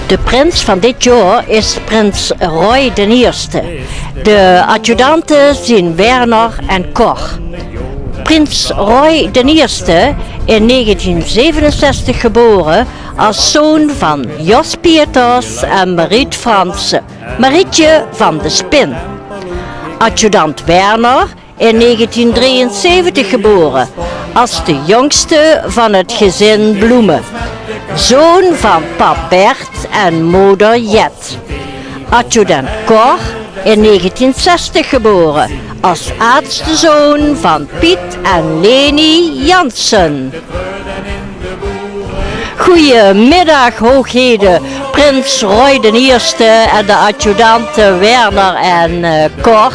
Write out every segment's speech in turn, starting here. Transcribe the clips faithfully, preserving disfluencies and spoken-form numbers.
De prins van dit jaor is prins Roy d'n Ierste. De adjudante zien Werner en Cor. Prins Roy d'n Ierste, in negentien zevenenzestig gebore as zoon van Jos Pieters en Mariet Fransen, Marietje van de Spin. Adjudant Werner, in negentien drieënzeventig gebore, as de jóngste van het gezin Bloemen. Zoon van pap Bert en moder Jet. Adjudant Cor, in negentien zestig gebore, as aadste zoon van Piet en Leni Jansen. Goeiemiddag, hoogheden, prins Roy d'n Ierste en de adjudanten Werner en, eh, Cor.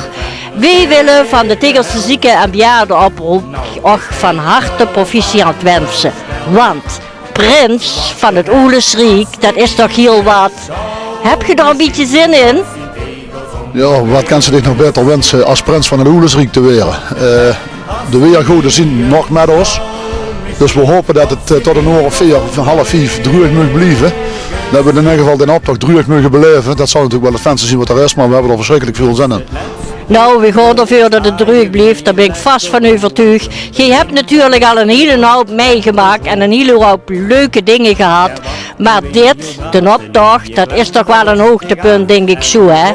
Weej wille van de Tegelse Zieke en Bejaarde Oproep óch van harte proficiat wense. Want prins van het Oelesriek, det is toch hiel wat. Hebt ge d'r ein bietje zin in? Jao, wat kans se dich nog baeter wense as prins van het Oelesriek te waere? Eh, de weergode zien nog met ós. Dus we hope det het, eh, tot ein oor of veer, half vief dreug maag blieve. Det we in eder geval den optoch dreug moge belaeve. Det zal natuurlik waal het venste zien wat d'r is, maar we hebbe d'r versjrikkelik väöl zin in. Nou, we gaon d'rveur det het dreug blief, dao bin ik vas van euvertuug. Geej hebt natuurlik al ein hiele houp mitgemaak en ein hiele houp leuke dinger gehad. Maar dit, den optoch, det is toch waal ein hoogtepunt, dink ik zoe, hè?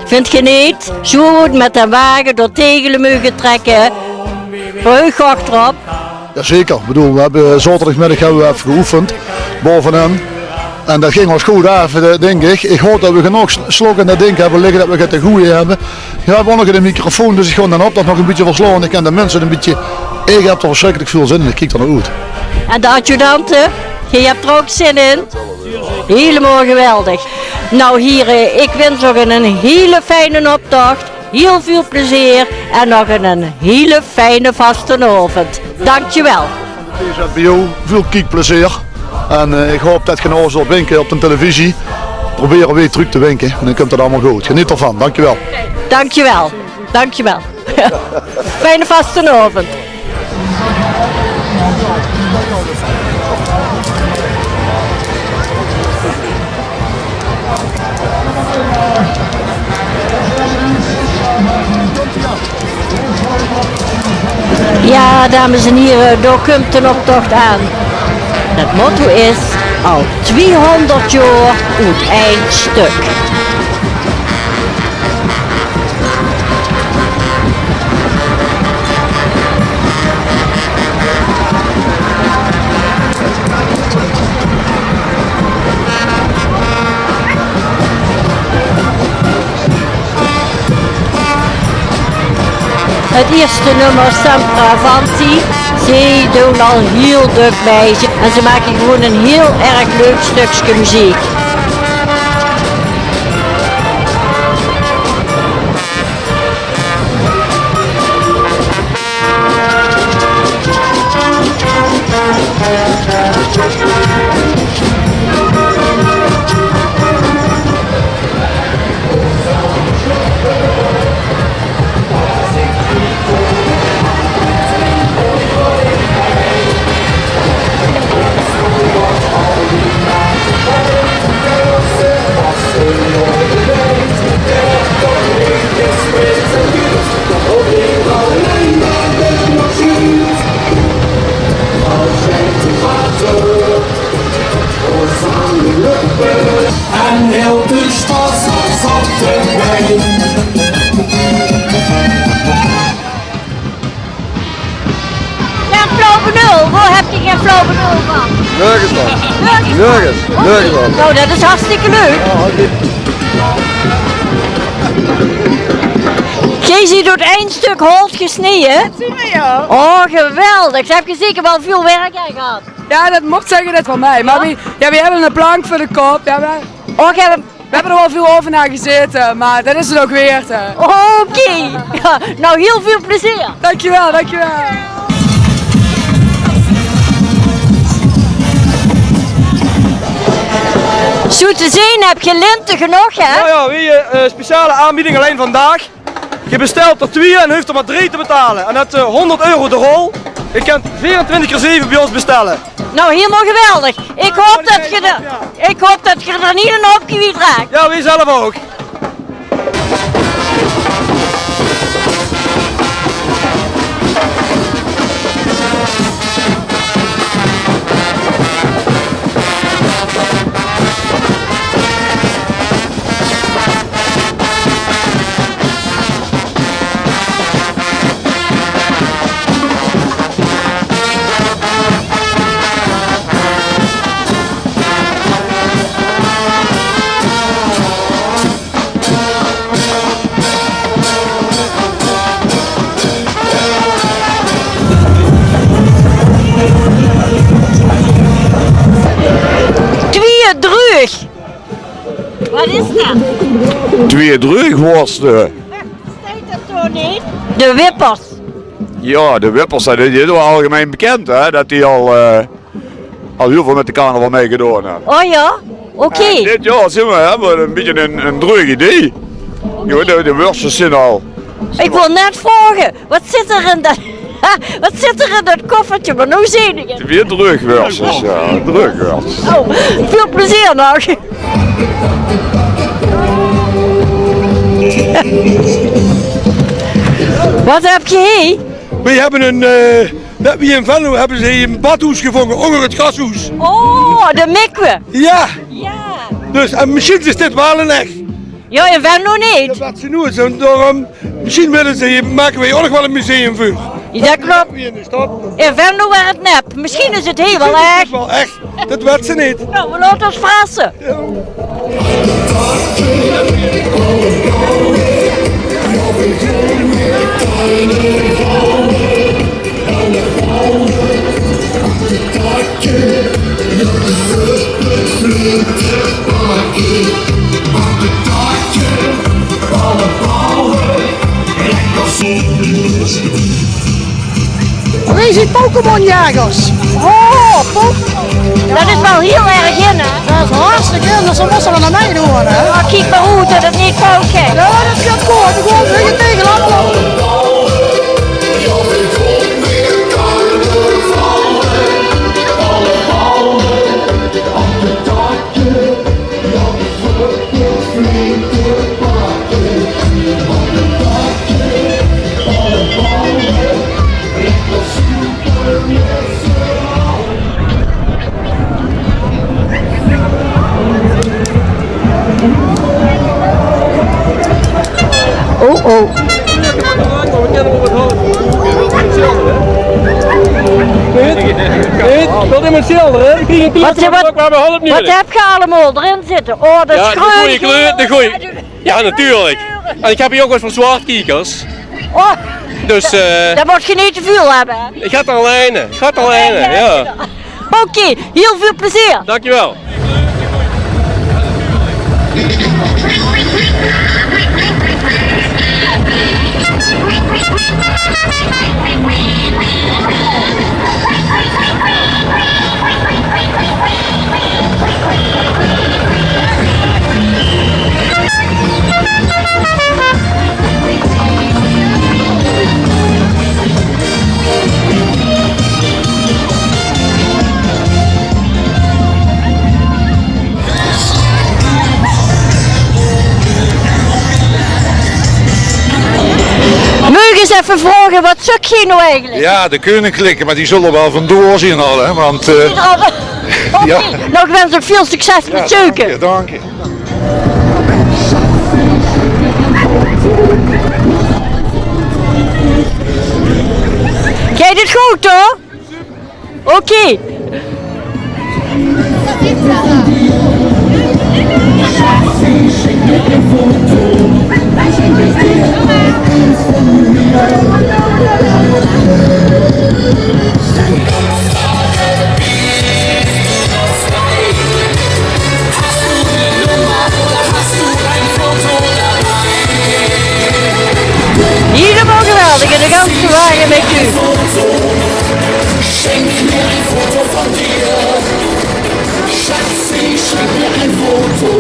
Vindt ge neet? Zoe good met den wage door Tegele moge trekke. Verheug geej óch d'rop? Jazeker. Ik bedoel, we hebbe zaoterdagmiddig hebbe we effe geoefend bovenin. En det ging ós good aaf, eh, dink ik. Ik haop det we genóg s-, slok in det dink hebbe ligge, det we get te goeie hebbe. We hebbe óch nog eine microfoon, dus ik gaon den optoch nog ein bietje verslaon. Ik kan de minse ein bietje, ik heb d'r versjrikkelik väöl zin in. Ik kiek d'r nao oet. En de adjudante, geej hebt d'r óch zin in? Hielemaol geweldig. Nou, hiere, ik wins óch ein hiele fijne optoch. Hiel väöl plezeer en nog ein, ein hiele fijne vastenaovend. Dankjewel. Van de T Z B O, väöl kiekplezeer. En, eh, ik haop det ge nao ós zult winke op de televisie. Probere weej trök te winke en dan kump det allemaol good. Geneet d'rvan. Dankjewel. Dankjewel. Dankjewel. Fijne vastenaovend. Jao, dames en hiere, dao kump den optoch aan. Het motto is: al twiehonderd jaor oet ein stök. Het ierste nummer, Sempre Avanti, ze doon al hiel dök mei en ze make gewoen ein hiel erg leuk stökske meziek. En hiel de sjtad zat d'rbie. Jao, flauw benul. Wo höb geer flauw benul van? Nörges van. Nörges van? Nörges. Oké. Nörges van. Nou, det is hartstikke leuk. Jao, oké. Geej zeet oet ein stök hout gesneje? Det zeen we, jao. Oh, geweldig. Höb geer zeker waal väöl werk aan gehad? Jao, det moch zègke det van mei. Mer we, jao, we höbbe ein plank veur de kop. Jao, we, oh, geer höb, we höbbe d'r waal väöl euver nao gezaete, mer det is het ouch weerd, hè. Oké. Jao, nou, hiel väöl plezeer. Dankjewel, dankjewel. Zoe te zeen höb geer linte genóg, hè? Jao, jao, we, eh, speciale aanbieding, allein vandaag. Geer bestelt d'r twieë en hoof d'r mer drieë te betale. En det, eh, hónderd euro de rol. Geer kènt veerentwintig keer zeve bie ós bestèlle. Nou, hielemaol geweldig. Ich haop det geer d'r, ich haop det geer d'r neet ein houp kwiet raak. Jao, veer zelf ouch. Twieë dreug. Wat is det? Twieë dreugworste. Steit det toch neet? De Wippers. Jao, de Wippers, det is waal algemein bekènd, hè, det die al, eh, al hiel väöl mit de carnaval mei gedaon höbbe. Oh jao? Oké. En dit jaor zeen v'r, höbbe v'r ein bietje ein, ein dreug idee. Jao, de, de wörsjes zeen al. Ich wól net vraoge, wat zit d'r in det, wat zit d'r in det koffertje? Mer noe zeen ich 't. Weer dreugwörsjes, jao, dreugwörsjes. Oh, väöl plezeer nog. Wat höb geer hie? Veer höbbe ein, eh, det, hie in Venlo höbbe ze ein badhoes gevónje, ónger 't grashoes. Oh, de mikwe. Jao. Jao. Dus, en mesjien is dit waal ein ech. Jao, in Venlo neet. Det weit ze noeats. En daorum, mesjien wille ze, make v'r ouch nog waal ein museum veur. Jao, det klop. Hie in de stad. In Venlo waor 't nep. Mesjien is 't hie waal ech. Waal ech. Det weit ze neet. Nou, v'r laote ós verrasse. Jao. Crazy Pokémon-jagers. Oh, Pokémon. Det is waal hiel erg in, hè? Det is hartstikke in, dus dao mótte v'r aan meidoon, hè? Oh, kiek mer oet det 't neet fout geit. Jao, det geit good. Gewoon weer tegenaan lopen. Oh, oh. Neet? Neet? Wilt iemand sjildere? Wat, wat, wat höb geer allemaol d'rin zitte? Oh, det is de gooj kleur, de gooj. Jao, natuurlik. En ich höb hie ouch get veur zwartkiekers. Oh. Dus, eh, det mót geer neet te väöl höbbe, hè? Ich gaon d'r al eine. Ich gaon d'r al eine, jao. Oké, hiel väöl plezeer. Dankjewel. Maag ich ins effe vraoge, wat zeukt geer noe eigelik? Jao, de keuninklijke, mer die zulle waal vandoor zeen al, hè, want, eh, oké, jao. Nou, ich wins uch väöl succes mit zeuke. Jao, dank uch, dank uch. Geit 't good, huur? Oké. Hielemaol geweldig, de ganse wage mit uch. Schenk mir ein Foto von dir. Schatz, schenk mir ein Foto.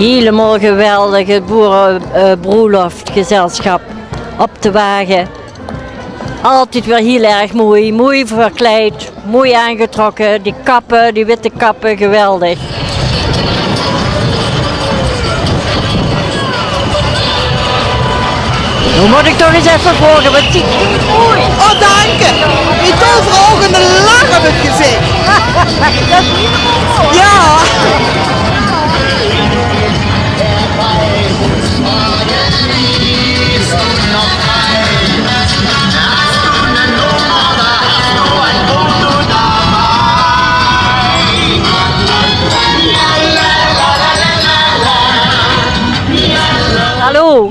Hielemaol geweldig, 't boere-, eh, broelofgezelschap op de wage. Altied weer hiel erg moei, moei verkleid, moei aangetrokke. Die kappe, die witte kappe, geweldig. Noe mót ich toch ins effe vraoge, waat zuut geer moei. Oh, danke. Geer tovert ouch eine lach op 't gezich. Det is hielemaol moei. Jao. Hallo,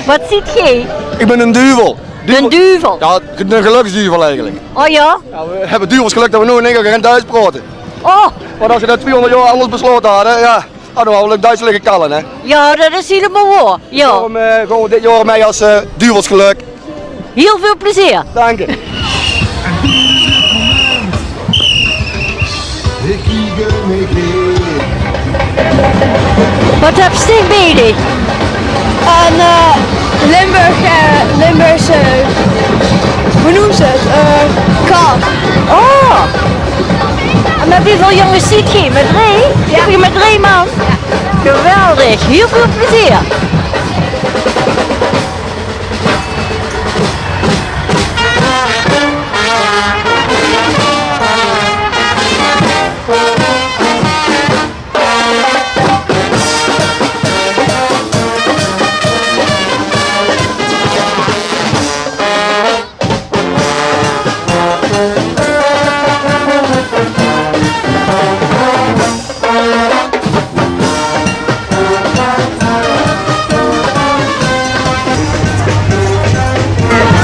waat zuut geer? Ich bön eine duvel. Eine duvel? Jao, eine geluksduvel eigelik. Oh jao? Jao, veer höbbe duvelsgelök det veer noe in eine kier kinne Duits praote. Oh. Want es veer det twieëhóngerd jaor angers beslaote hadde, jao, hadde veer ouch Duits ligke kalle, hè? Jao, det is hielemaol waor. Jao. Daorum, eh, gaon veer dit jaor mei es, eh, duvelsgelök. Hiel väöl plezeer. Danke. Waat höbs doe bie dich? Ein, eh, Limburg, eh, Limburgse, eh, wie neump ze 't? Eh, kap. Oh. En mit wieväöl jónges zeet geer? Mit drie? Jao. Zeet geer mit drie man? Jao. Geweldig. Hiel väöl plezeer.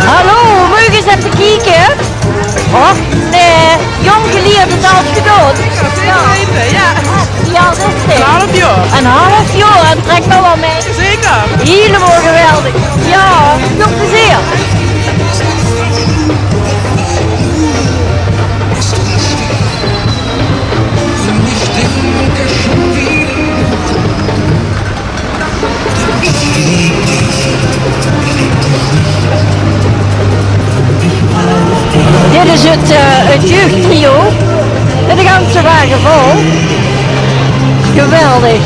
Hallo, meuge v'r ins effe kieke? Och, nae, jóng gelierd, det is al gedaon. Zeker wete, jao. Wie aad is dit? Ein haaf jaor. Ein haaf jaor, en trèk noe al mei. Zeker. Hielemaol geweldig. Jao, väöl plezeer. Dit is 't, eh, 't jeugdtrio. 'Ne ganse wage vol. Geweldig.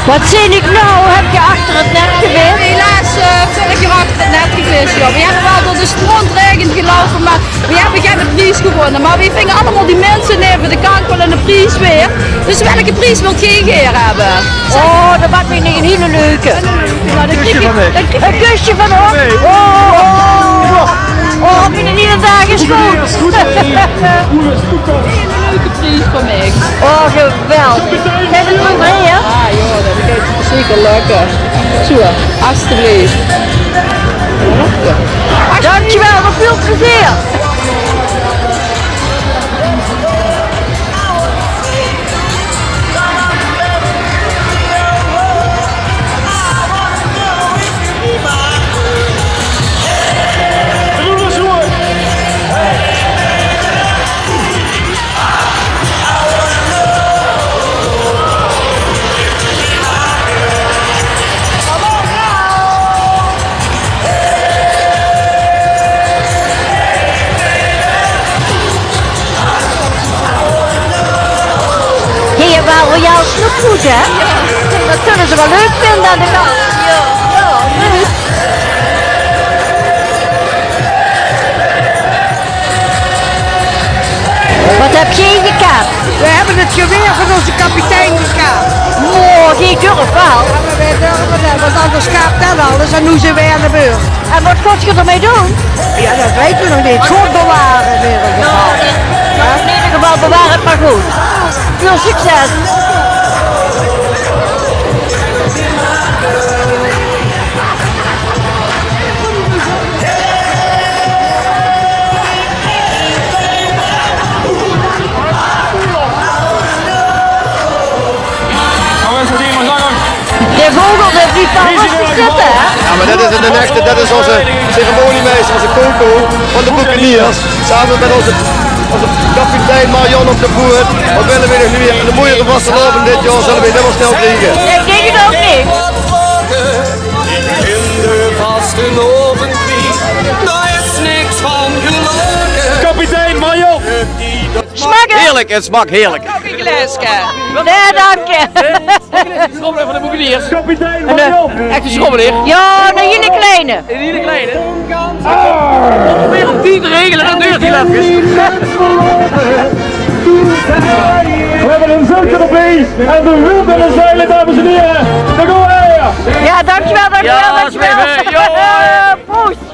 Waat zeen ich noe? Höb geer achter 't net gevis? Helaas, eh, vörig jaor achter 't net gevis, jao. Veer höbbe waal door de stróntrege geloupe, mer veer höbbe geine pries gewónne. Mer veer vinge allemaol die minse neve de kantj waal 'ne pries waerd. Dus welke pries wilt geer gaer höbbe? Oh, det maak mich neet ein hiele leuke. Ein kusje van mich. Ein kusje van ós? Nee. Oh, oh, oh, op in de daag is good. Ein hiele leuke pries van mich. Oh, geweldig. Zeen v'r tevreje? Ah, jao, det geit zeker lökke. Zo, alsjeblieft. Dankjewel, nog väöl plezeer. Geer höb waal royaal snoepgood, hè? Jao. Det zulle ze waal leuk vinde aan de kant. Jao, jao, leuk. Waat höb geer gekaapt? Veer höbbe 't gewaer van ózze kapitein gekaapt. Mooi, geer durf waal. Jao, mer veer durve det. Zo, noe zeen weej aan de beurt. En wat gaot geer d'rmei doon? Ja, det weite we nog neet. God beware in eder geval. Ja, in eder geval bewaar het maar good. Väöl succes. De vogel, dae blief waal rustig zitte, hè? Ja, maar det is de echte, det is onze ceremoniemeister, onze Coco van de Boekeniers. Same met onze, onze kapitein Marion op de boot. Wat wille we nog mieër? Ein moeie vastelaovend dit jaor zölle we neet mier snel kriege. Ik dink het ouk neet. In de vastelaovend, dao is niks van geloke. Kapitein Marion! Smaak het? Heerlijk, het smaakt heerlijk. Ouk ein glaeske. Nae, dank uch. Schrobbelaer van de Boekeniers. Kapitein Marion. Echte schrobbelaer. Ja, ein hiele kleine. Ein hiele kleine. We probere óm die te regele, det duurt hiel efkes. We hebben een zilveren beest en de wind en de zeilen, dames en heren. Daar gaan we weer. Ja, dankjewel, dankjewel, dankjewel. Proost.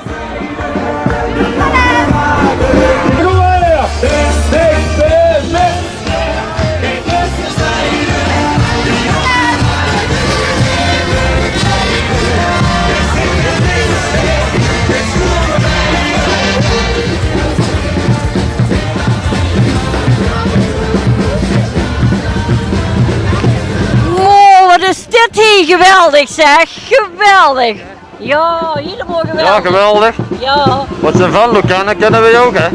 Wow, wat is dit hier geweldig, zeg. Geweldig. Ja, hielemaol geweldig. Ja, geweldig. Ja. Wat ze in Venlo kinne, kinne weej ouk, hè?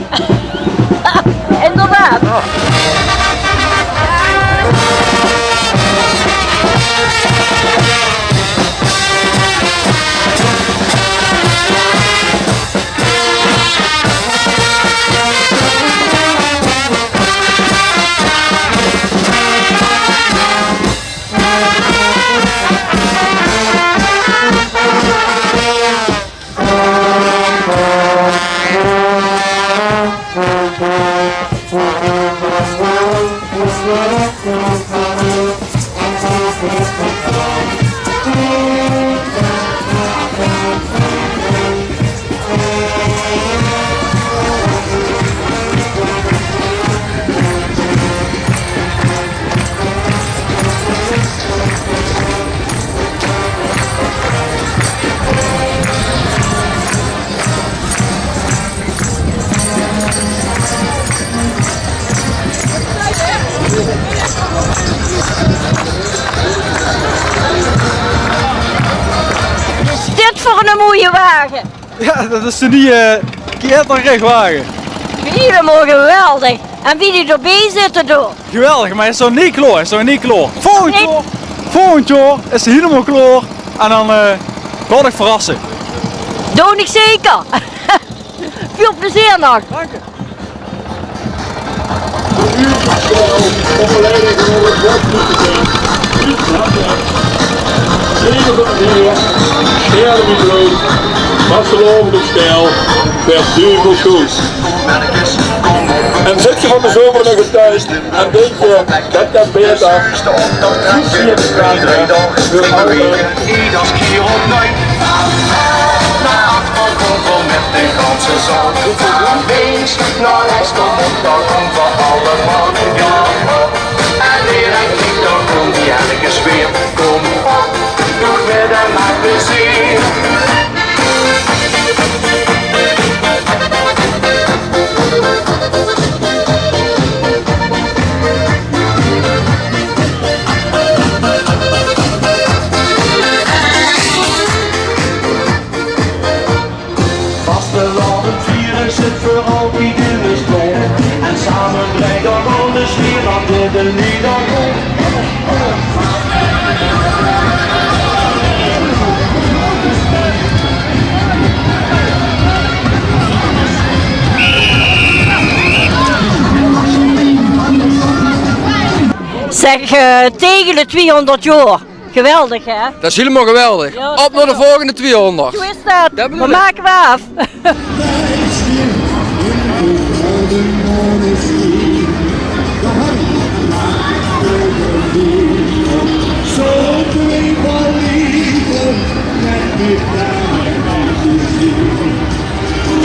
Inderdaad. Ja. Is dit veur eine moeie wage? Ja, det is de nieje Keterrich-wage. Hielemaol geweldig. En wie die d'rbie zitte, doe. Geweldig, maar is nog neet klaor, is nog neet klaor. Volgend jaor, volgend jaor is 'r hielemaol klaor. En dan, eh, laot uch verrasse. Doon ich zeker. Väöl plezeer nog. Dank uch. Op de leiding van onze voorzitter, Piet Lammers. Zegen van de Heer, Sterrenmicro's, vastelaovend op Steil, Bert Duvel Schoes. En zit ge van de zomer nog in thuis en denkt ge, det kan beter? Kies hier de straat, hè. Ieders kier opnuuj. Nao achter kómme v'r mit de ganse zaal. Van links nao rechts, kóm op, dan kómme v'r allemaol in. En weer ein kiek, dan kump die herrelike sfeer. Kóm op, doot mich dan maar plezeer. Vastelaovend viere zit veur altied in de stop. En same dreig d'r aan de sfeer, dan dit in eder geval. Zeg, eh, tegen de twiehonderd jaor. Geweldig, hè? Det is hielemaol geweldig. Ja, op nao de volgende twiehonderd. Zo is det. Det bedoel ich. V'r make 'm aaf.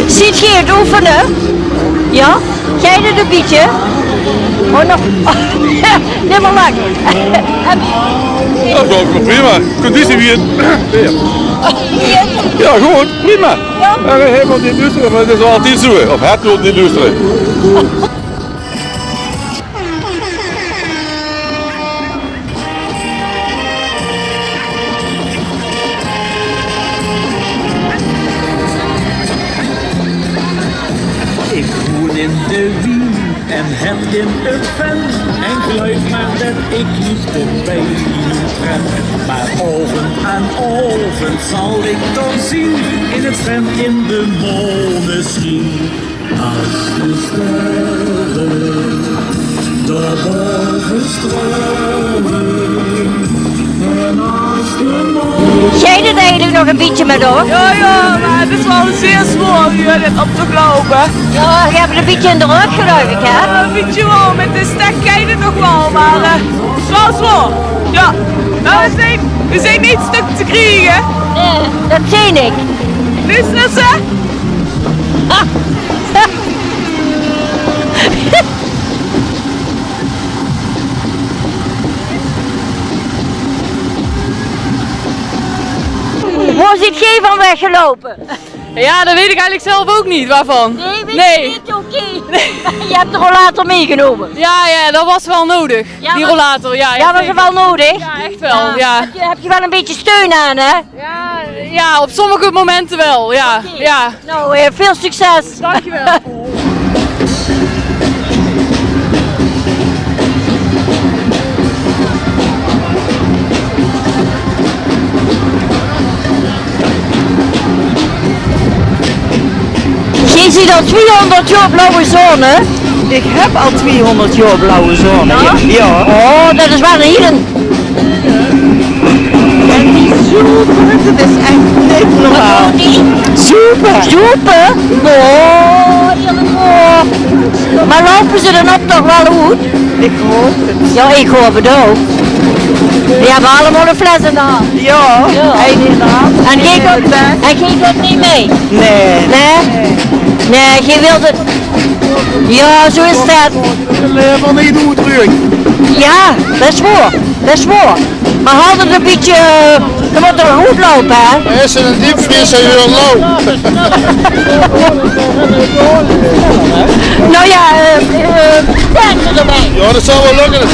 Ziet geer 't oefene? Ja? Geer 't e bietje? Oh, nog. Neet mie lang. Ja, dat is prima. Conditie weer. Ja, good, prima. Ja. Ja, we hebbe al die duustere, maar dat is al altijd zo, hè. Of het wil die duustere. Ik woon in de Wien en het in het Ven. En geluif maar dat ik niet te pijn moet ren. Maar ovend aan ovend zal ik dan zien in het Ven in de moneschien. As de sterre dao bove strale en as de maan... Geit 't eigelik nog e bietje mit, hoor? Ja, ja, maar het is wel zeer zwaar hier, dit op te lopen. Ja, geer het e bietje in de rök, geluif ik, hè? Ja, e bietje wel, met de stek geit 't nog wel, maar, eh, het is wel zwaar. Ja, maar we zijn, we zijn niet stuk te krijgen. Nee, dat zeen ik. Luister ze. Wo ziet geer van weggeloupe? Ja, dat weet ik eigenlijk zelf ook niet, waarvan. Nee, weet je niet? Oké. Je hebt de rollator meegenomen. Ja, ja, dat was wel nodig. Ja, die rollator, ja, ja, was er wel nodig? Ja, echt wel, ja. Heb je, heb je wel een beetje steun aan, hè? Ja, ja, op sommige momenten wel, ja. Oké. Ja. Nou, eh, veel succes. Dankjewel. Geer ziet al twiehonderd jaor blauwe zone. Ik heb al twiehonderd jaor blauwe zone. Ja? Ja. Oh, dat is wel een hele... En die zoepe, dat is echt niet normaal. Zoepe? Zoepe? Oh, eerlijk hoor. Maar lopen ze dan ook toch wel goed? Ik hoop het. Ja, ik hoop het ook. Die hebben allemaal een fles in de hand. Ja, ja. Hij in de hand. En geer doot, en geer doot niet mee? Nee. Nee? Nee, geer wilt het. Ja, zo is dat. Van de doet terug. Ja, dat is waar. Dat is waar. Maar had het een beetje, eh, dan moet er goed lopen, hè? Is het een diepvries en heel lauw? Nou ja, eh, eh, pensen erbij. Ja, dat zou wel lukken.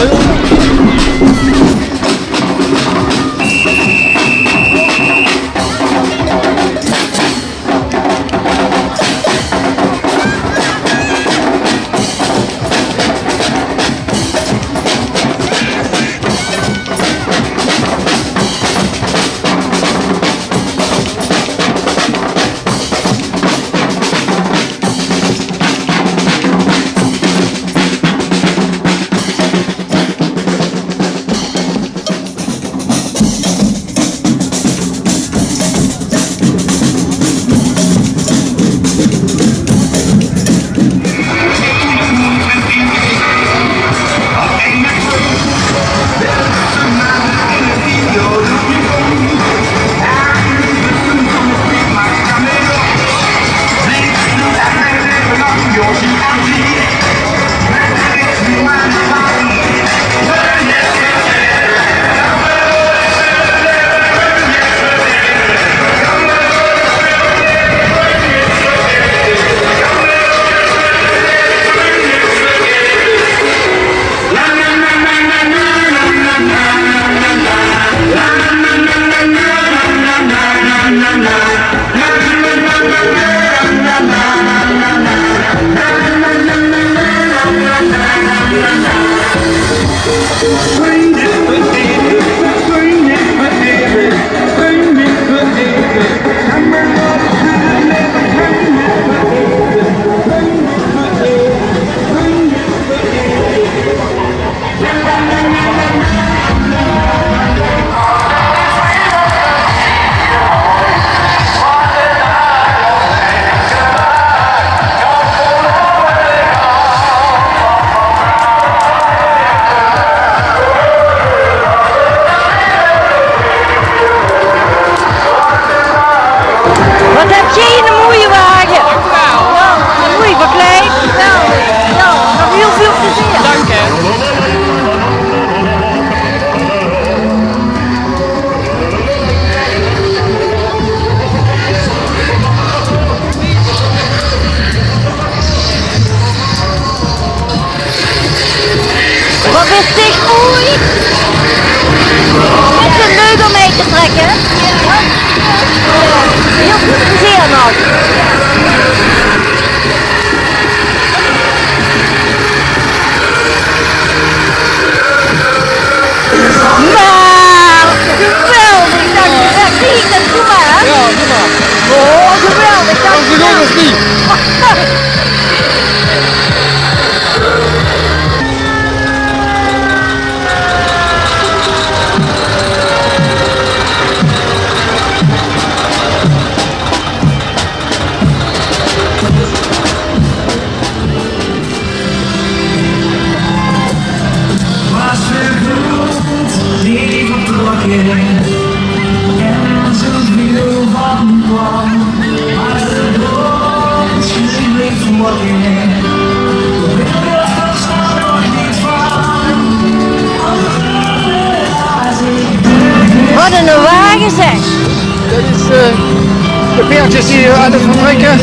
Peertjes die alles vertrekken.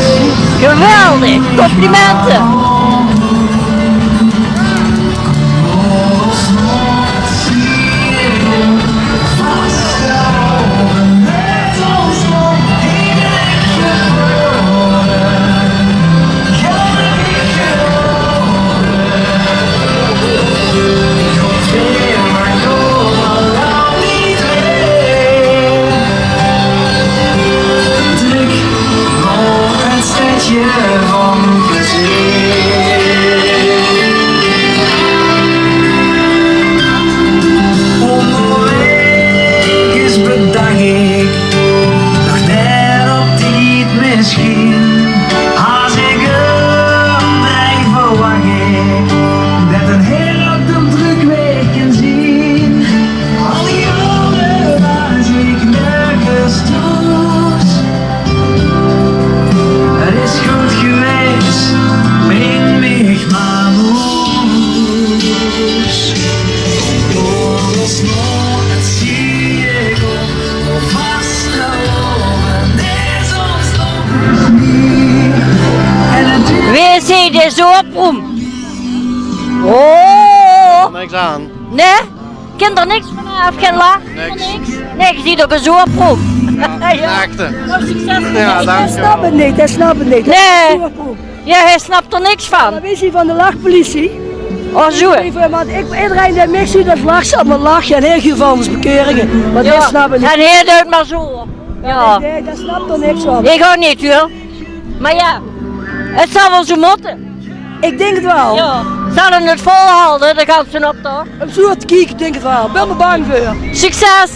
Geweldig, complimente. Trek nog ein stedje van plezeer. Óngerwaeg is bedach ik, nog net op tied misschien. As ik 'm dreig, verwach ik det 'r hie op de drukweeg kin zien. Al die jaore waas ik nörges thoes. Het is good gewaes, breng mich mer noe hoes. Door de snow, het zie ik op, vastelaovend is ós nog neet. Wae zeet dit zo op, Roem? Oh! Niks aan. Nae? Kin d'r niks vanaaf, gein lach, niks. Niks. Nae, ge zeet ouch ein zoerproef. Ja, ein echte. Nou, succes. Ja, dank je wel. Hae snap 't neet, hae snap 't neet. Nae. Zoerproef. Ja, hae snap d'r niks van. Dan is hae van de lachpolitie. Oh, zo. Ederein dae mich zeet, det lach, zal mer lache. En hae guf anders bekeuringe. Mer hae snap 't neet. En hae deit mer zo. Ja. Nae, hae snap d'r niks van. Ik ouch neet, huur. Mer ja, het zal waal zo mótte. Ik dink het waal. Ja. Zal 'r het volhalde, de ganse optoch? Óm zo te kieke, ik dink het waal. Bin d'r bang veur. Succes!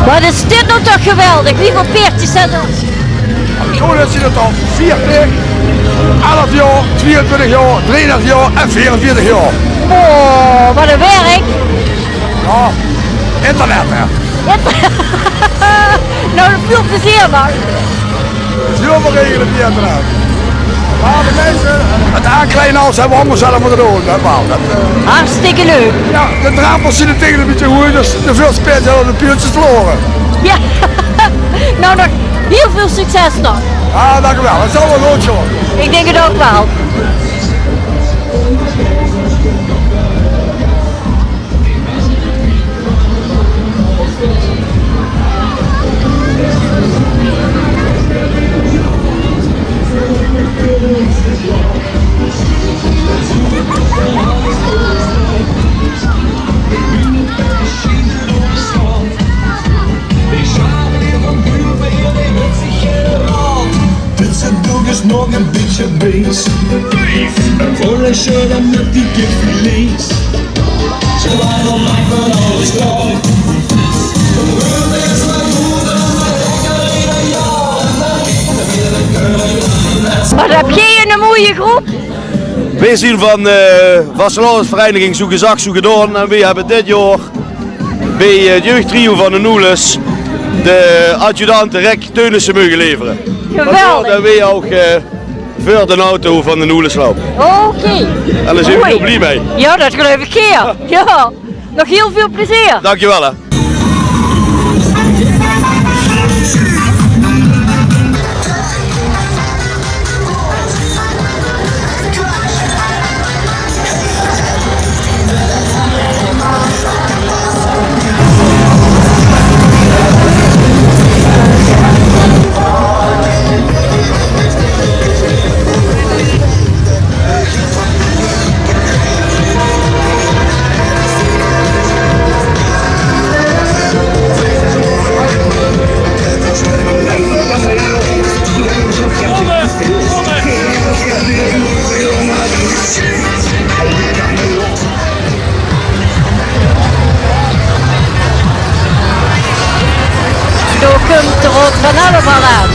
Wat is dit nou toch geweldig? Wieväöl peertjes zeen d'r? Zo, det zien d'r al veertig, elf jaor, twieëntwintig jaor, drieëndertig jaor en veerenveertig jaor. Oh, wat ein werk! Ja, internet, hè. Nou, väöl plezeer dan. Is hielemaol regele via internet. Mer de minse, het aankleie alles höbbe v'r allemaol zelf mótte doon, hè, Paul? Det, eh, hartstikke leuk. Ja, de drempels zien ein bietje hoeg, dus te väöl spijt, höbbe v'r de peertjes verlore. Ja. Nou, nog hiel väöl succes dan. Ja, dank u wel. Het zal waal good gaon. Ik dink het ouch waal. Dit zit nog eens nog ein bietje bees. Ein volle sjölle mit die kipfilet. Ze waren op mij van alles klaar. Wat höb geer ein mooie groep? Weej zien van, eh, vastelaovesvereiniging Zoe Gezag Zoe Gedaon en weej höbbe dit jaor bie, eh, het jeugdtrio van de Noeles de adjudante Rick Teunissen moge levere. Geweldig. Vandaar det weej ouch, eh, veur de auto van de Noeles loupe. Oké. En dao zien weej hiel blie mei. Ja, det geluif ik gaer. Ja. Nog hiel väöl plezeer. Dankjewel, hè. Dao kump de Raod van Elf al aan.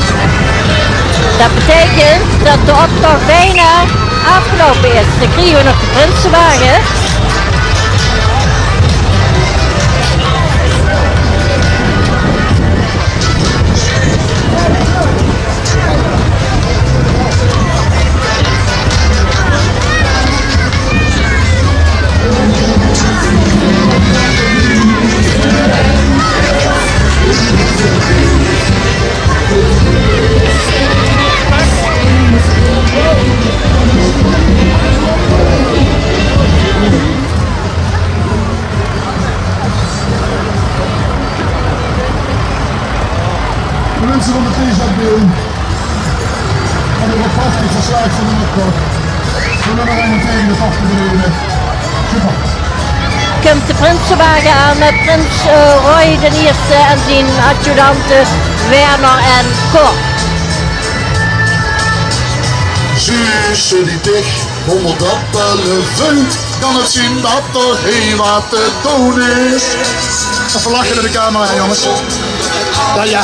Det beteikent det de optoch bijna aafgeloupe is. Dan kriege we nog de prinsewage. Fantastisch geslaag van de optocht. De nummer eenentwintig, de vastbeleide. Super. Kump de prinsewage aan mit prins, eh, Roy d'n Ierste en zien adjudante Werner en Cor. Zuus se die dich ónger dat pelle veunt, kan 't zien dat d'r hiel wat te doon is. Effe lache nao de camera, jónges. Ja, ja.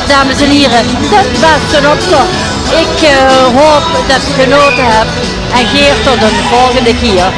Dames en hiere, dat waas d'n optoch. Ik, eh, haop dat geer genaote höb en geer tot 'n volgende kier.